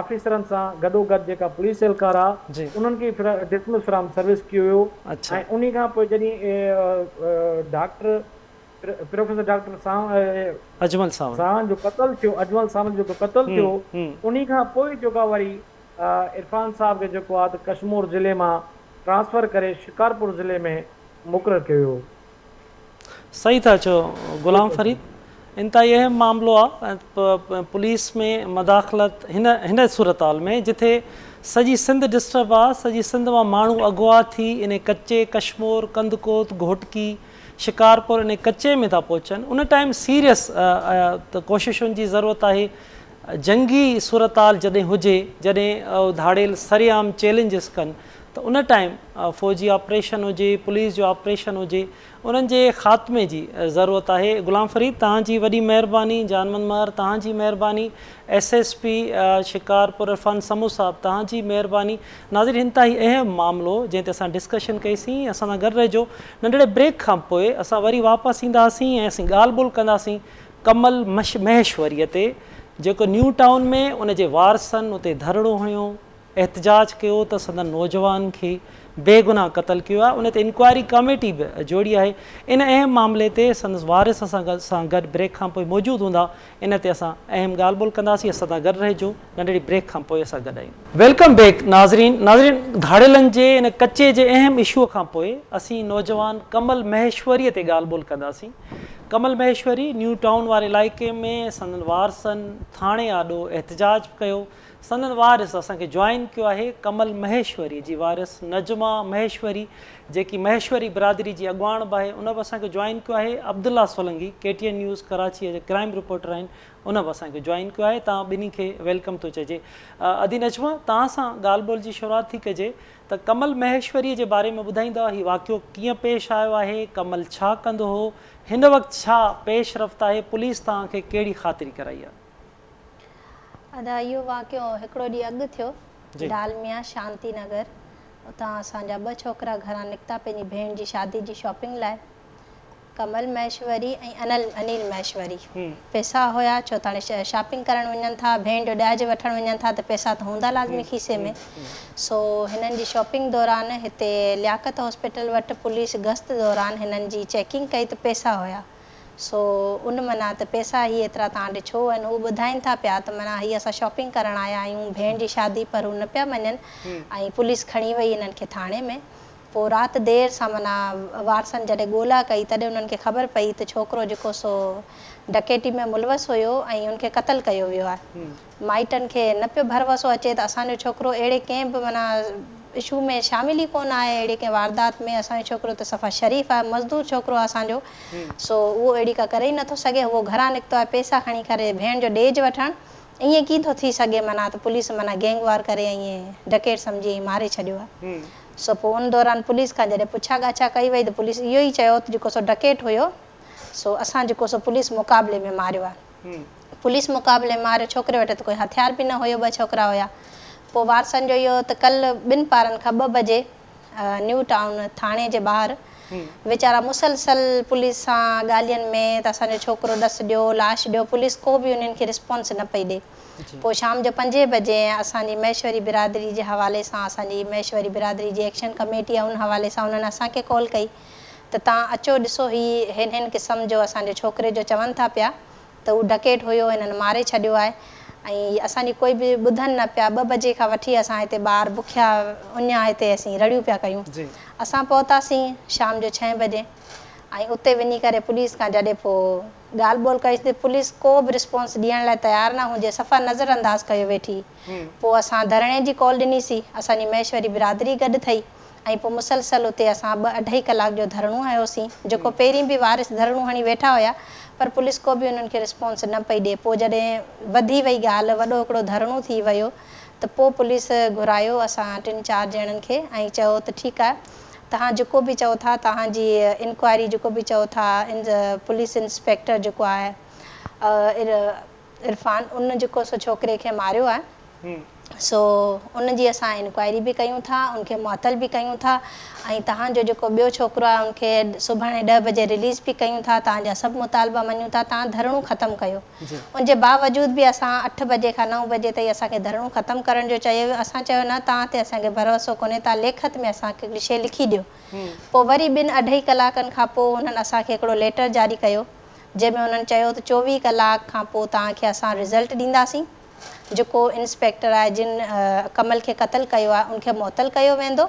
آفيسرن سان گڏو گڏ جيڪا پوليس اهلڪار آ انهن کي ڊسمس فرام سروس ڪيو ويو ۽ انهي کان پوء جڏهن doctor professor doctor Ajmal Sawand جو قتل ٿيو اجمل ساوند جو قتل ٿيو انهي کان پوء جيڪا وري عرفان صاحب کي جيڪو آ ته ڪشمور ضلعي مان ٽرانسفر ڪري شڪارپور ضلعي ۾ مقرر ڪيو ويو. صحيح ٿا چئو غلام فريد انتهائي اهم معاملو آ پوليس ۾ مداخلت هن هن صورتحال ۾ جٿي سڄي سنڌ ڊسٽرب آ سڄي سنڌ مان ماڻهو اغوا ٿي انهي ڪچي ڪشمور ڪنڌڪوٽ گهوٽڪي شڪارپور انهي ڪچي ۾ ٿا پهچن ان ٽائيم سيريس ڪوششن جي ضرورت آهي جنگي صورتحال جڏهن هجي جڏهن ڌاڙيل سرعام چئلينجز ڪن ته ان ٽائيم فوجي آپريشن هجي پوليس جو آپريشن هجي انهن جي خاتمي جي ضرورت آهي غلام فريد توهان جي وڏي مهرباني جان محمد مهر توهان جي مهرباني S S P Shikarpur Irfan Samoon صاحب توهان جي مهرباني ناظرين انتهائي اهم معاملو جنهن تي اسان ڊسڪشن ڪئي سين اسان سان گڏ رهجو ننڍڙي بريڪ کان پوء اسان وري واپس اينداسين ۽ اسين ڳالهه ٻولهه ڪنداسين ڪمل مهيشوريء تي جيڪو نيو ٽائون ۾ ان جي وارثن اتي ڌرڻو هنيو احتجاج ڪيو ته سندن نوجوان کي بيگناهه قتل ڪيو آهي ان تي انڪوائري ڪاميٽي به جوڙي آهي ان اهم معاملي تي سندس وارث اسان سان گڏ بريڪ کان پوء موجود هوندا ان تي اسان اهم ڳالهه ٻولهه ڪنداسين اسان سان گڏ رهجو ننڍڙي بريڪ کان پوء اسان گڏ آهيون. Welcome back ناظرين ناظرين ڌاڙيلن جي ان ڪچي جي اهم اشو کان پوء اسين نوجوان ڪمل مهيشوري تي ڳالهه ٻولهه ڪنداسين ڪمل مهيشوري نيو ٽائون واري علائقي ۾ سندن وارثن ٿاڻي آڏو احتجاج ڪيو سندن وارث اسان کي جوائن ڪيو آهي ڪمل مهيشوري جي وارث نجمه نجما مهيشوري جيڪي مهيشوري برادري جي اڳواڻ به آهي ان به اسان کي جوائن ڪيو آهي Abdullah Solangi K T N news Karachi جا ڪرائيم رپورٽر آهن ان به اسان کي جوائن ڪيو آهي توهان ٻنهي کي welcome ٿو چئجي ادي نجما توهان سان ڳالهه ٻولهه جي شروعات ٿي ڪجي ته ڪمل مهيشوري جي باري ۾ ٻڌائيندا هي واقعو ڪيئن پيش آيو آهي ڪمل ڇا ڪندو هو هن وقت ڇا پيش رفت آهي پوليس توهان کي ڪهڙي خاطري ڪرائي آهي. ادا اهو واقعو هڪڙو ڏينهن اڳ ٿيو ڊالميا شانتي نگر اتان اسان جا ٻه ڇوڪرا گهران نڪتا پنهنجي ڀيڻ جي شادي جي شاپنگ لاء ڪمل مهيشوري ۽ انل انيل مهيشوري پئسا هيا ڇو ته هاڻي شاپنگ ڪرڻ وڃن ٿا ڀيڻ جو ڏهج وٺڻ وڃن ٿا ته پئسا ته هوندا لازمي کيسي ۾ سو هنن جي شاپنگ دوران هتي لياقت هاسپيٽل وٽ پوليس گشت دوران هنن جي چيڪنگ ڪئي ته پئسا هيا سو ان معنيٰ ته پئسا هي ايترا توهان ڏي ڇو آهن هو ٻڌائين ٿا پيا ته معنيٰ هي اسان شاپنگ ڪرڻ آيا آهيون ڀيڻ جي شادي پر هو نه پيا مڃن ۽ پوليس کڻي وئي هنن کي ٿاڻي ۾ پوء رات دير سان معنيٰ وارثن جڏهن ڳولا ڪئي تڏهن انهن کي خبر پئي ته ڇوڪرو جيڪو سو ڊڪيٽي ۾ ملوث هيو ۽ ان کي قتل ڪيو ويو آهي. مائٽن کي نه پيو ڀروسو اچي ته اسان جو ڇوڪرو اهڙي ڪنهن به معنيٰ اشو ۾ شامل ئي ڪونه آهي اهڙي ڪنهن واردات ۾ اسان جو ڇوڪرو ته صفا شريف آهي مزدور ڇوڪرو آهي اسان جو سو اهو اهڙي ڪا ڪري ئي نٿو سگهي اهو گهران نڪتو آهي پئسا کڻي ڪري ڀيڻ جو ڏيج وٺڻ ائين ڪيئن ٿو ٿي سگهي معنيٰ ته پوليس معنيٰ گينگ وار ڪري ائين ڊڪيٽ سمجهي ائين ماري ڇڏيو آهي سو پوء ان دوران پوليس کان جڏهن پڇا ڳاڇا ڪئي وئي ته پوليس اهو ئي چيو ته جيڪو سو ڊڪيٽ هيو سو اسان جيڪو سو پوليس مقابلي ۾ ماريو آهي. پوليس مقابلي ۾ ماريو ڇوڪري وٽ ته ڪوئي هٿيار به نه هيو ٻه ڇوڪرا هيا پوء وارثن جو اهو ته ڪل ٻن پارن کان ٻه بجي نيو ٽائون ٿاڻي جي ٻاهر ويچارا مسلسل پوليس سان ڳالهين ۾ ته اسان جو ڇوڪرو ڏس ڏيو لاش ڏيو پوليس ڪو به انهن کي رسپانس نه پئي ڏي پوء شام جو پنجين بجي اسان جي مهيشوري برادري جي حوالي سان اسان جي مهيشوري برادري جي ايڪشن ڪميٽي آهي ان حوالي سان انهن اسان کي ڪال ڪئي ته توهان اچو ڏسو هي هن هن قسم جو اسان جي ڇوڪري جو چون ٿا پيا ته هو ڊڪيٽ هيو هنن ماري ڇڏيو آهي ۽ اسان جي ڪوئي به ٻڌن نه پيا ٻه بجي کان وٺي اسان هتي ٻار بکيا اڃا هتي اسين رڙيون پيا ڪيون اسان پهتاسين شام جو ڇهين بجي ۽ اتي وڃي ڪري پوليس کان جڏهن پوء ڳالهه ٻولهه ڪئي ته پوليس ڪو به رسپانس ڏيڻ لاء تيار نه هجي صفا نظر انداز ڪيو ويٺي پوء اسان ڌرڻي جي ڪال ڏني سي اسان جي مهيشوري برادري گڏ ٿي ۽ پوء مسلسل اتي اسان ٻه اڍائي ڪلاڪ جو ڌرڻو هنيوسين جيڪو پهرين به وارث ڌرڻو هڻي ويٺا هيا پر پوليس ڪو به انهن کي رسپانس نه پئي ڏي پوء جڏهن وڌي وئي ڳالهه وڏو هڪڙو ڌرڻو ٿي ويو ته پوء پوليس گهرايو اسان ٽن چار ڄڻن کي ۽ چيو ته ٺيڪ آهي توهان جيڪو به چئو ٿا توهان جي انڪوائري جيڪو به چئو ٿا پوليس انسپيڪٽر جيڪو آهي عرفان ان جيڪو سو ڇوڪري کي ماريو آهي سو ان جي اسان انڪوائري به ڪيون ٿا ان کي معطل به ڪيون ٿا ۽ توهان جو جيڪو ٻيو ڇوڪرو آهي ان کي سڀاڻي ڏهه بجي رليز به ڪيون ٿا توهان جا سڀ مطالبا مڃون ٿا توهان ڌرڻو ختم ڪيو ان جي باوجود به اسان اٺ بجي کان نو بجي تائين اسان کي ڌرڻو ختم ڪرڻ جو چيو ويو اسان چيو نه توهان تي اسان کي ڀروسو ڪونهي توهان ليکت ۾ اسان کي هڪڙي شيء لکي ڏيو پوء وري ٻن اڍائي ڪلاڪن کان پوء انهن اسان کي هڪڙو ليٽر جاري ڪيو جنهن ۾ انهن چيو ته 24 ڪلاڪ کان پوء توهان کي اسان رزلٽ ڏينداسين جيڪو انسپيڪٽر آهي جن ڪمل کي قتل ڪيو آهي ان کي معطل ڪيو ويندو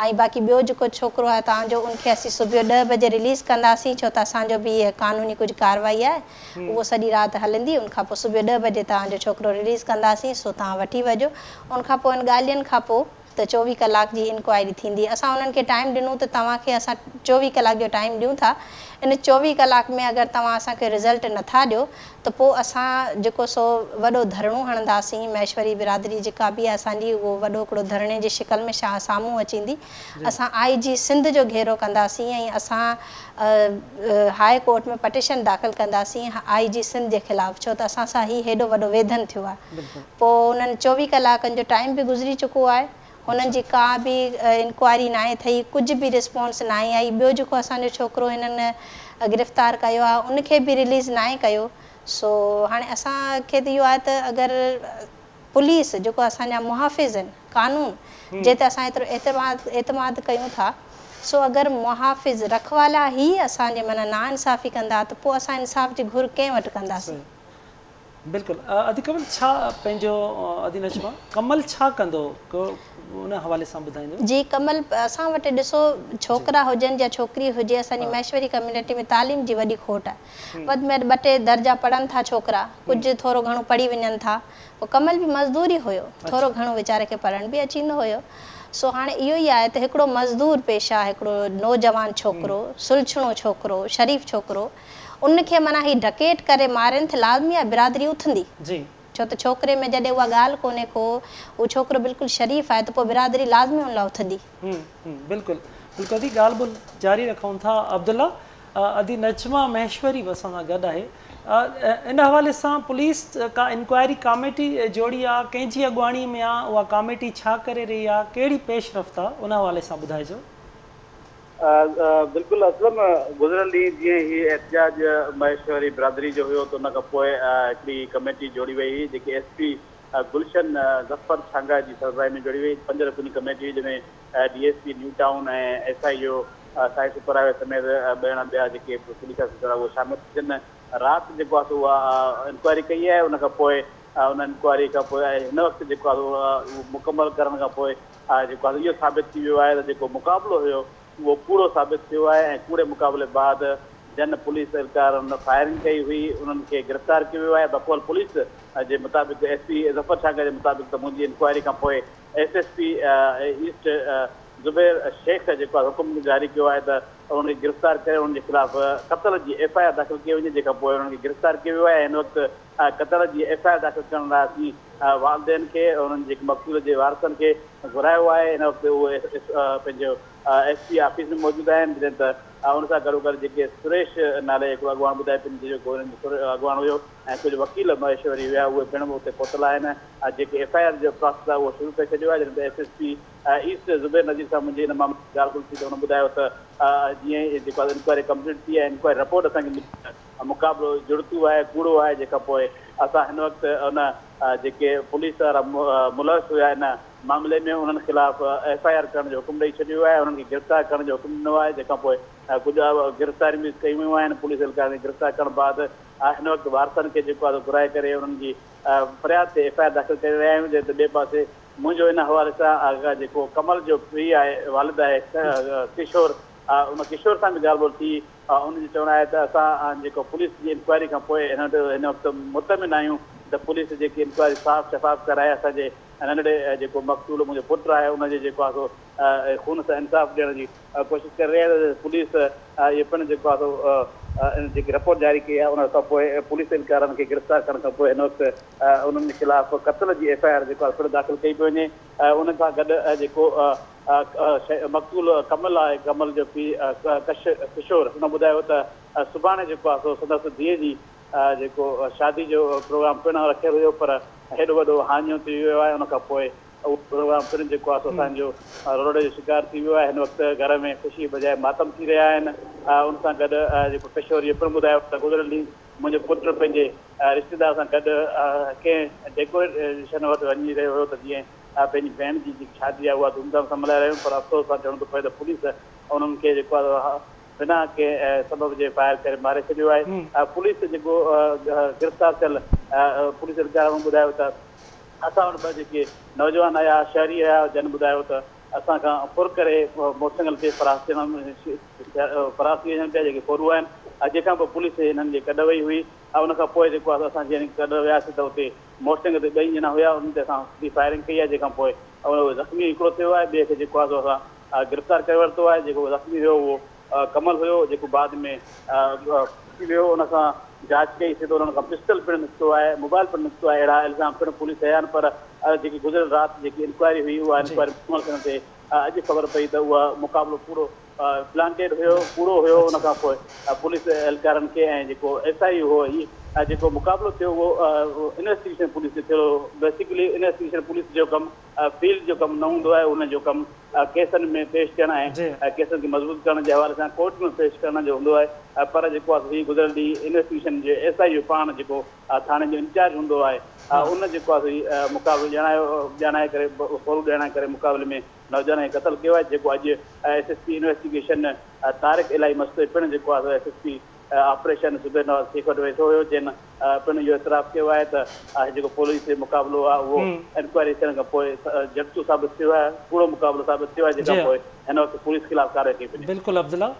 ۽ باقي ٻيو جيڪو ڇوڪرو آهي توهان جو ان کي اسين صبح جو ڏهه بجي رليز ڪنداسين ڇو ته اسان جو به قانوني ڪجهه ڪارروائي آهي اهو سڄي رات هلندي ان کان پوء صبح جو ڏهه بجي توهان جو ڇوڪرو رليز ڪنداسين سو توهان وٺي وڃو ان کان پوء ان ڳالهين کان پوء ته 24 ڪلاڪ جي انڪوائري ٿيندي. اسان انهن کي ٽائيم ڏنو ته توهان کي اسان 24 ڪلاڪ جو ٽائيم ڏيون ٿا، ان 24 ڪلاڪ ۾ اگر توهان اسان کي رزلٽ نه ٿا ڏيو ته پوء اسان جيڪو سو وڏو ڌرڻو هڻنداسين، مهيشوري برادري جيڪا به آهي اسان جي اهو وڏو هڪڙو ڌرڻي جي شڪل ۾ سامهون اچي ويندي، اسان آء جي سنڌ جو گهيرو ڪنداسين ۽ اسان هاء ڪورٽ ۾ پٽيشن داخل ڪنداسين آء جي سنڌ جي خلاف ڇو ته اسان سان هي هيڏو وڏو ويڌن ٿيو آهي. پوء انهن 24 ڪلاڪن جو ٽائيم به گذري چڪو آهي هنن جي ڪا به انڪوائري ناهي ٿي ڪجهه به رسپانس ناهي آئي ٻيو جيڪو اسان جو ڇوڪرو هنن گرفتار ڪيو آهي ان کي به رليز ناهي ڪيو سو هاڻي اسان کي ته اهو آهي ته اگر پوليس جيڪو اسان جا محافظ آهن قانون جنهن تي اسان ايترو اعتماد اعتماد ڪيون ٿا سو اگر محافظ رکوالا ئي اسان جي معنيٰ ناانصافي ڪندا ته پوء اسان انصاف جي گهر ڪنهن وٽ ڪنداسين. بلڪل ادي ڪمل ڇا پنهنجو ادي نجمه ڪمل ڇا ڪندو هو ان حوالي سان ٻڌائيندو. جي ڪمل اسان وٽ ڏسو ڇوڪرا هجن يا ڇوڪري هجي اسان جي مهيشوري ڪميونٽي ۾ تعليم جي وڏي کوٽ آهي وڌ ۾ وڌ ٻه ٽي درجا پڙهن ٿا ڇوڪرا ڪجهه ٿورو گهڻو پڙهي وڃن ٿا پوء ڪمل به مزدور ئي هيو ٿورو گهڻو ويچاري کي پڙهڻ به اچي ويندو هيو سو هاڻي اهو ئي آهي ته هڪڙو مزدور پيشه هڪڙو نوجوان ڇوڪرو، سلڇڻو ڇوڪرو، شريف ڇوڪرو ان کي معنيٰ هي ڊڪيٽ ڪري مارين ته لازمي آهي برادري اٿندي. ڇو ته ڇوڪري ۾ جڏهن اها ڳالهه ڪونهي ڪو اهو ڇوڪرو بلڪل شريف آهي ته پوء برادري لازمي ان لاء اٿندي. بلڪل بلڪل ادي ڳالهه ٻولهه جاري رکون ٿا عبدالله ادي نجمه مهيشوري به اسان سان گڏ آهي ان حوالي سان پوليس ڪا انڪوائري ڪاميٽي جوڙي آ ڪنهن جي اڳواڻي ۾ آ اها ڪاميٽي ڇا ڪري رهي آ ڪهڙي پيش رفت آ ان حوالي سان ٻڌائجو. بلڪل اسلم گذريل ڏينهن جيئن هي احتجاج مهيشوري برادري جو هيو ته ان کان پوء هڪڙي ڪميٽي جوڙي وئي هئي جيڪي ايس پي گلشن ظفر ڇانگا جي سربراهي ۾ جوڙي وئي پنج رڪني ڪميٽي هئي جنهن ۾ D S P new town ۽ S I O Sahib super highway سميت ٻه ڄڻا ٻيا جيڪي پوليس آفيسر اهي شامل جن رات جيڪو آهي سو اها انڪوائري ڪئي آهي ان کان پوء ان انڪوائري کان پوء هن وقت جيڪو آهي سو اهو مڪمل ڪرڻ کان پوء جيڪو آهي اهو ثابت ٿي ويو آهي ته جيڪو مقابلو هيو اهو ڪوڙو ثابت ٿيو آهي ۽ ڪوڙي مقابلي بعد جن پوليس اهلڪارن فائرنگ ڪئي هئي انهن کي گرفتار ڪيو ويو آهي بقول پوليس جي مطابق ايس پي ظفر ڇانگا جي مطابق ته منهنجي انڪوائري کان پوء S S P east Zubair Shaikh جيڪو آهي حڪم جاري ڪيو آهي ته انهن کي گرفتار ڪري انهن جي خلاف قتل جي ايف I R داخل ڪئي وڃي جنهن کان پوء انهن کي گرفتار ڪيو ويو آهي ۽ هن وقت قتل جي ايف I R داخل ڪرڻ لاء اسين والدين کي انهن جي مقتول جي وارثن کي گهرايو آهي هن وقت اهي پنهنجو ايس پي آفيس ۾ موجود آهن جڏهن ته ان سان گڏوگڏ جيڪي سريش نالي هڪڙو اڳواڻ ٻڌائي پن جيڪو انهن جو اڳواڻ هيو ۽ ڪجهه وڪيل مهيشوري هيا اهي پڻ اتي پهتل آهن جيڪي ايف I R جو پراسيس آهي اهو شروع ڪري ڇڏيو آهي جڏهن ته S S P east Zubair Nazir سان منهنجي ان معاملي تي ڳالهه ٻولهه ٿي ته هن ٻڌايو ته جيئن ئي جيڪو آهي انڪوائري ڪمپليٽ ٿي ۽ انڪوائري رپورٽ اسان کي ملي ته مقابلو جڙتو آهي ڪوڙو آهي جنهن کان پوء اسان هن وقت ان جيڪي پوليس وارا ملوث هيا ان معاملي ۾ انهن خلاف ايف I R ڪرڻ جو حڪم ڏئي ڇڏيو آهي انهن کي گرفتار ڪرڻ جو حڪم ڏنو آهي جنهن کان پوء ڪجهه گرفتاريون به ڪيون ويون آهن پوليس اهلڪارن کي گرفتار ڪرڻ بعد هن وقت وارثن کي جيڪو آهي سو گهرائي ڪري انهن جي فرياد تي ايف I R داخل ڪري رهيا آهيون جڏهن ته ٻئي پاسي منهنجو ان حوالي سان جيڪو ڪمل جو پيء آهي والد آهي ڪشور ان ڪشور سان به ڳالهه ٻولهه ٿي ان جو چوڻ آهي ته اسان جيڪو پوليس جي انڪوائري کان پوء هن وقت مطمئن آهيون ته پوليس جيڪي انڪوائري صاف شفاف ڪرائي اسان جي ننڍڙي جيڪو مقتول منهنجو پٽ آهي ان جي جيڪو آهي سو خون سان انصاف ڏيڻ جي ڪوشش ڪري رهي آهي ته پوليس اهو پڻ جيڪو آهي سو ان جيڪي رپورٽ جاري ڪئي آهي ان کان پوء پوليس اهلڪارن کي گرفتار ڪرڻ کان پوء هن وقت انهن خلاف قتل جي ايف I R جيڪو آهي پڻ داخل ڪئي پئي وڃي ان سان گڏ جيڪو مقتول ڪمل آهي ڪمل جو پيء ڪشور ان ٻڌايو ته سڀاڻي جيڪو آهي سو سندس ڌيء جي جيڪو شادي جو پروگرام پڻ رکيل هيو پر هيڏو وڏو هاڃو ٿي ويو آهي ان کان پوء اهو پروگرام پڻ جيڪو آهي سو اسان جو رولڙي جو شڪار ٿي ويو آهي. هن وقت گهر ۾ خوشي بجاء ماتم ٿي رهيا آهن. ان سان گڏ جيڪو ڪشور اهو پڻ ٻڌايو ته گذريل ڏينهن منهنجو پٽ پنهنجي رشتيدار سان گڏ ڪنهن ڊيڪوريشن وٽ وڃي رهيو هيو ته جيئن پنهنجي ڀيڻ جي جيڪي شادي آهي اها ڌوم ڌام سان ملهائي رهيو پر افسوس سان چوڻو ٿو پوي ته پوليس انهن کي جيڪو آهي بنا ڪنهن سبب جي فائر ڪري ماري ڇڏيو آهي. پوليس جيڪو گرفتار ٿيل پوليس اهلڪارن ٻڌايو ته اسان وٽ ٻه جيڪي نوجوان آيا، شهري آيا، جن ٻڌايو ته اسان کان ڦر ڪري موٽرسائيڪل تي فرار ٿي وڃن پيا جيڪي ڦورو آهن ۽ جنهن کان پوء پوليس هنن جي ڪڍ وئي هئي ۽ ان کان پوء جيڪو آهي اسان جنهن ڪڍ وياسين ته اتي موٽرسائيڪل تي ٻئي ڄڻا هيا انهن تي اسان سڌي فائرنگ ڪئي آهي جنهن کان پوء اهو زخمي هڪڙو ٿيو آهي ٻئي کي جيڪو آهي سو اسان گرفتار ڪري ورتو آهي جيڪو زخمي هيو اهو ڪمل هيو جيڪو بعد ۾ ڦٽي ويو ان سان جاچ ڪئي سي ته انهن کان پسٽل پڻ نڪتو آهي موبائل پڻ نڪتو آهي اهڙا الزام پڻ پوليس هنيا آهن پر جيڪي گذريل رات جيڪي انڪوائري هئي اها انڪوائري مڪمل ٿيڻ تي اڄ خبر پئي ته اها مقابلو پورو پلانٽيڊ هيو ڪوڙو هيو ان کان پوء پوليس اهلڪارن کي ۽ جيڪو ايس I هو هي جيڪو مقابلو ٿيو اهو انويسٽيگيشن پوليس جو ٿيو بيسيڪلي انويسٽيگيشن پوليس جو ڪم فيلڊ جو ڪم نه هوندو آهي ان جو ڪم ڪيسن ۾ پيش ٿيڻ ۽ ڪيسن کي مضبوط ڪرڻ جي حوالي سان ڪورٽ ۾ پيش ڪرڻ جو هوندو آهي پر جيڪو آهي هي گذريل ڏينهن انويسٽيگيشن جي ايس I او پاڻ جيڪو ٿاڻي جو انچارج هوندو آهي ان جيڪو آهي هي مقابلو ڄاڻايو ڄاڻائي ڪري ڦورو ڄاڻائي ڪري مقابلي ۾ نوجوان کي قتل ڪيو آهي جيڪو اڄ S S P investigation Tariq Elahi Mastoi پڻ جيڪو آهي S S P operation Zubair Nawaz Shaikh وٽ ويٺو هيو جنھن پڻ اهو اعتراف ڪيو آهي ته هي جيڪو پوليس جو مقابلو آهي اهو انڪوائري ٿيڻ کان پوء جڙتو ثابت ٿيو آهي ڪوڙو مقابلو ثابت ٿيو آهي جنهن کان پوء هن وقت پوليس خلاف ڪارروائي ڪئي پئي وڃي. بلڪل عبدالله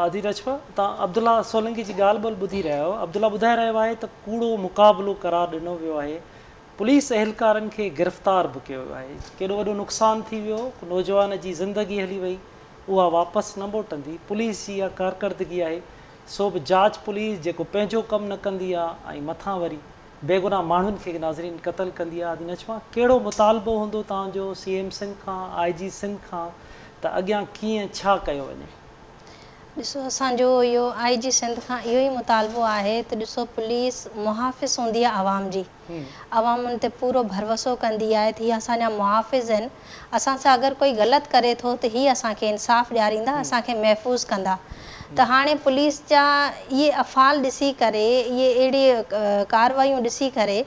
ادي رجفه توهان عبدالله سولنگي جي ڳالهه ٻولهه ٻڌي رهيا آهيو عبدالله ٻڌائي رهيو آهي ته ڪوڙو مقابلو قرار ڏنو ويو آهي پوليس اهلڪارن کي گرفتار به ڪيو ويو آهي. ڪيڏو وڏو نقصان ٿي ويو، نوجوان جي زندگي هلي وئي، اها واپس نه موٽندي. پوليس جي اها ڪارڪردگي آهي، سو به جاچ پوليس جيڪو پنهنجو ڪم نه ڪندي آ ۽ مٿان وري بيگناهه ماڻهن کي ناظرين قتل ڪندي آ. ادي نجمه ڪهڙو مطالبو هوندو توهان جو سي ايم سنڌ کان، آء جي سنڌ کان ته اڳيان ڪيئن ڇا ڪيو وڃي؟ ڏسو اسان جو اهو آء جي سنڌ کان اهو ئي مطالبو آهي ته ڏسو پوليس محافظ هوندي آهي عوام جي عوام ان تي پورو ڀروسو ڪندي آهي ته هي اسان جا محافظ آهن اسان سان اگر ڪوئي غلط ڪري ٿو ته هي اسان کي انصاف ڏياريندا اسان کي محفوظ ڪندا ته هاڻي پوليس جا اهي افعال ڏسي ڪري اهي اهڙي ڪاروايون ڏسي ڪري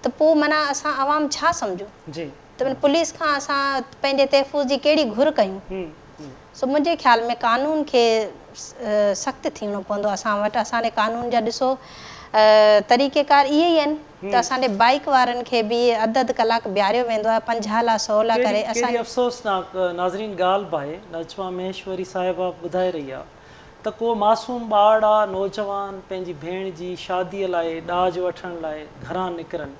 ته پوء معنيٰ اسان عوام ڇا سمجهون ته پوليس کان اسان پنهنجي تحفظ جي ڪهڙي گهر ڪيون سو منهنجي خيال ۾ قانون کي سخت ٿيڻو پوندو اسان وٽ اسان ڏي قانون جا ڏسو طريقي ڪار اهي ئي آهن ته اسان ڏي بائيڪ وارن کي به اڌ اڌ ڪلاڪ بيهاريو ويندو آهي 50 لا 100 لا ڪري اسان ڪيڏي افسوسناڪ ناظرين ڳالهه به آهي نجمه مهيشوري صاحبه ٻڌائي رهي آهي ته ڪو معصوم ٻارڙا نوجوان پنهنجي ڀيڻ جي شادي لاء ڏاج وٺڻ لاء گهران نڪرن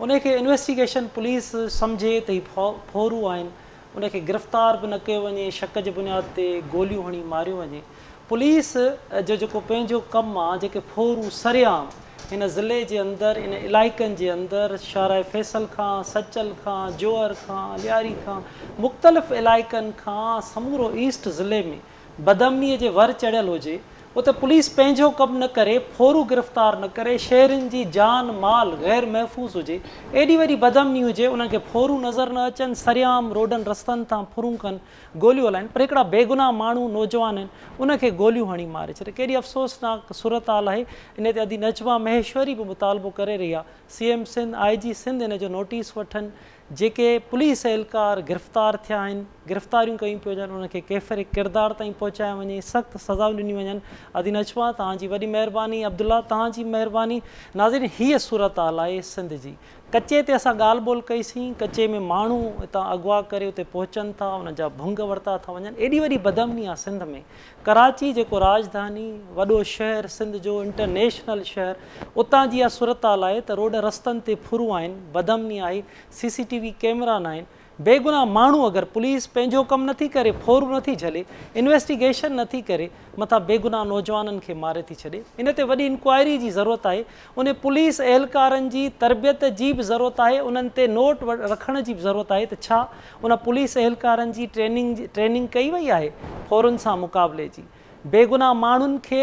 انهي کي انويسٽيگيشن پوليس سمجهي ته هي ڦورو آهن ان کي گرفتار به نه ڪيو وڃي، شڪ جي بنياد تي گوليون هڻي ماريو وڃي. پوليس جو جيڪو پنهنجو ڪم آ، جيڪي ڦورو سرعام هن ضلعي جي اندر ان علائقن جي اندر شاهراهه فيصل کان، سچل کان، جوهر کان، لياري کان، مختلف علائقن کان سمورو ايسٽ ضلعي ۾ بدامنيء جي ور چڙهيل هجي، اتي پوليس پنهنجو ڪم نه ڪري، ڦورو گرفتار نه ڪري، شهرين جي جان مال غير محفوظ هجي، ايڏي وڏي بدامني هجي، انهن کي ڦورو نظر نه اچن، سرعام روڊن رستن تان ڦرون ڪن، گوليون هلائن، پر هڪڙا بيگناهه ماڻهو، نوجوان آهن، انهن کي گوليون هڻي ماري ڇڏي. ڪيڏي افسوسناڪ صورتحال آهي، انهي تي ادي نجمه مهيشوري به مطالبو ڪري رهي آهي، C M Sindh, I G Sindh ان جو نوٽيس وٺن، جيڪي پوليس اهلڪار گرفتار ٿيا آهن، گرفتاريون ڪيون پيون وڃن، انهن کي ڪيفر ڪردار تائين پهچايو وڃي، سخت سزائون ڏنيون وڃن. ادي نجمه توهان جي وڏي مهرباني، عبدالله توهان جي مهرباني. ناظرين هيء صورتحال آهي سنڌ جي. ڪچي تي اسان ڳالهه ٻولهه ڪئي سين، ڪچي ۾ ماڻهو هتان اغوا ڪري اتي پهچن ٿا، انهن جا ڀنگ ورتا ٿا وڃن، ايڏي وڏي بدامني آهي سنڌ ۾. ڪراچي جيڪو راڄڌاني، وڏو شهر سنڌ جو انٽرنيشنل شهر، اتان جي اها صورتحال آهي ته روڊ رستن تي ڦرون آهن، بدامني آهي، سي سي ٽي وي ڪيمرا ناهن، بيگناهه ماڻهو اگر پوليس پنهنجو ڪم نٿي ڪري، ڦورو نٿي جهلي، انويسٽيگيشن نٿي ڪري، مٿان بيگناهه نوجوانن کي ماري ٿي ڇڏي، ان تي وڏي انڪوائري جي ضرورت آهي، ان پوليس اهلڪارن جي تربيت جي به ضرورت آهي، انهن تي نوٽ رکڻ جي به ضرورت آهي ته ڇا ان پوليس اهلڪارن جي ٽريننگ ٽريننگ ڪئي وئي آهي ڦورن سان مقابلي جي؟ بيگناهه ماڻهن کي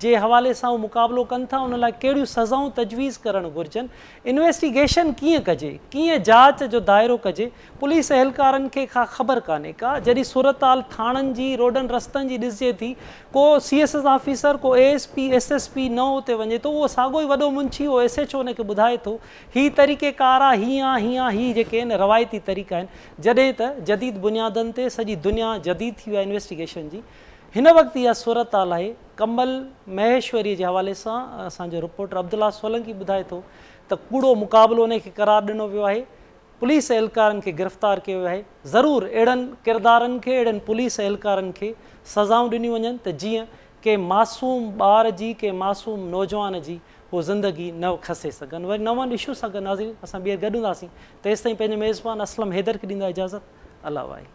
جي حوالي سان هو مقابلو ڪن ٿا ان لاء ڪهڙيون سزائون تجويز ڪرڻ گهرجن؟ انويسٽيگيشن ڪيئن ڪجي؟ ڪيئن جاچ جو دائرو ڪجي؟ پوليس اهلڪارن کي ڪا خبر ڪانهي ڪا جڏهن صورتحال ٿاڻن جي روڊن رستن جي ڏسجي ٿي ڪو سي ايس ايس آفيسر ڪو A S P S S P نئون اتي وڃي ٿو اهو ساڳو ئي وڏو منشي اهو ايس ايڇ او ان کي ٻڌائي ٿو هي طريقي ڪار آ هيئن آ هيئن آ هي جيڪي آهن روايتي طريقا آهن جڏهن ته جديد بنيادن تي سڄي دنيا جديد ٿي وئي آهي انويسٽيگيشن جي هن وقت اها صورتحال آهي ڪمل مهيشوري جي حوالي سان اسان جو رپورٽر عبدالله سولنگي ٻڌائي ٿو ته ڪوڙو مقابلو انهي کي قرار ڏنو ويو آهي پوليس اهلڪارن کي گرفتار ڪيو ويو آهي ضرور اهڙن ڪردارن کي اهڙن پوليس اهلڪارن کي سزائون ڏنيون وڃن ته جيئن ڪنهن معصوم ٻار جي ڪنهن معصوم نوجوان جي هو زندگي نه کسي سگهن وري نون اشو سان گڏ ناظرين اسان ٻيهر گڏ هونداسين تيستائين پنهنجي ميزبان اسلم حيدر کي ڏيندا اجازت الله واهي.